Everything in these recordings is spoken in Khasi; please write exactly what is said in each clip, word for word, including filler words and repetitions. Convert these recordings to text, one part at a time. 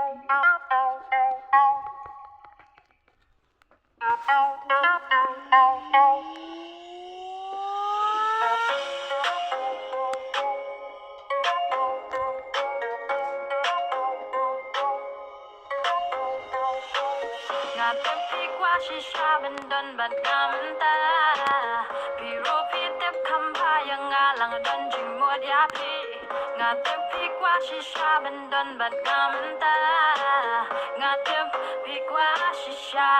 Nga tip phi kwah shisha ban don bad nga mynta. Phi ruh phi tip kham bha ïa nga, lah nga don jingmut ïa phi. Nga tip phi kwah shisha ban don bad nga mynta. Nga tip phi kwah shisha.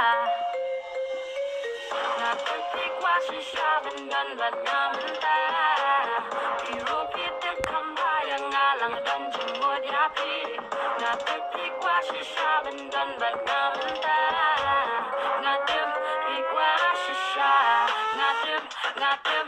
Nga tip phi kwah shisha ban don bad nga mynta. Phi ruh phi tip kham bha ïa nga, lah nga don jingmut ïa phi. Nga tip phi kwah shisha ban don bad nga mynta. Nga tip phi kwah shisha. Nga tip, nga tip.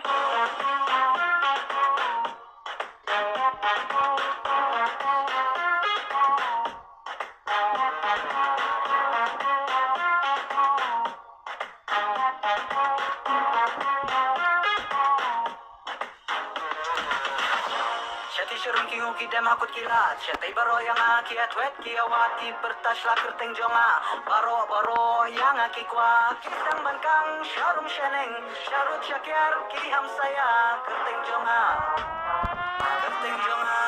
Shatei sharum ki hynñiew ki dem ha kut ki lad. Shatei baroh ïa nga ki ïathuh ki ïawad, ki pyrta sha la kyrteng jong nga. Baroh baroh ïa nga ki kwah, ki sdang ban kang sharum shaneng. Sharud shaker ki hamsaïa, kyrteng jong nga. Kyrteng jong nga.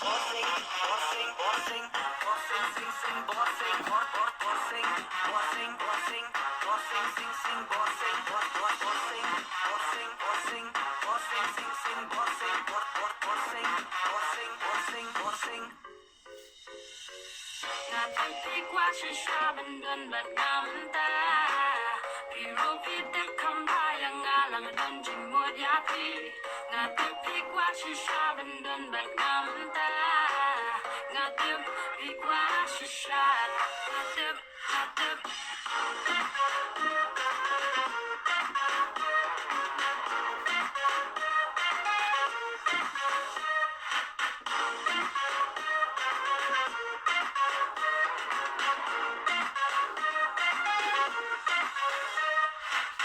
Borsing, borsing, borsing, borsing, sing, sing, borsing, bor, bor, borsing, borsing, borsing, borsing, sing, sing, borsing, bor, bor, borsing, borsing, borsing, borsing, sing, sing, borsing, bor, bor, borsing, borsing, borsing, borsing. Nga tip phi kwah shisha ban don bad nga mynta. Phi ruh phi tip kham bha ïa nga, lah nga don jingmut ïa phi. Nga tip phi kwah shisha ban don bad nga mynta. Nga tip phi kwah shisha. Nga tip, nga tip.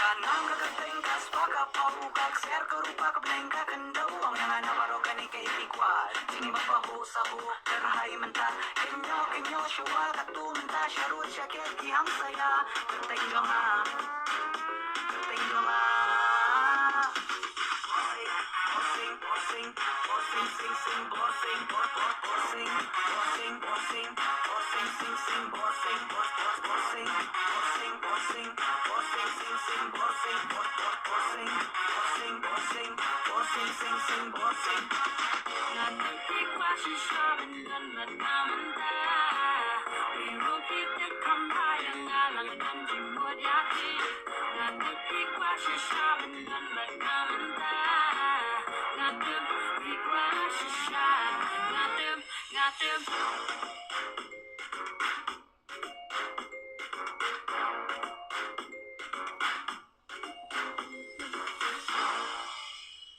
Ka nam ka kyrteng, ka spah ka paw, ka ksiar ka rupa, ka bneng ka khyndew, ong ïa nga na baroh kane kaei phi kwah. Jingim ba pahuh sahuh, kyrhai mynta, kynñiuh kynñiuh shuwa, katto mynta sharud shaker ki hamsaïa. Kyrteng jong nga, kyrteng jong nga. Nga tip phi kwah shisha ban don bad nga mynta. Phi ruh phi tip kham bha ïa nga, lah nga don jingmut ïa phi. Nga tip phi kwah shisha ban don bad nga mynta. Nga tip phi kwah shisha. Nga tip, nga tip.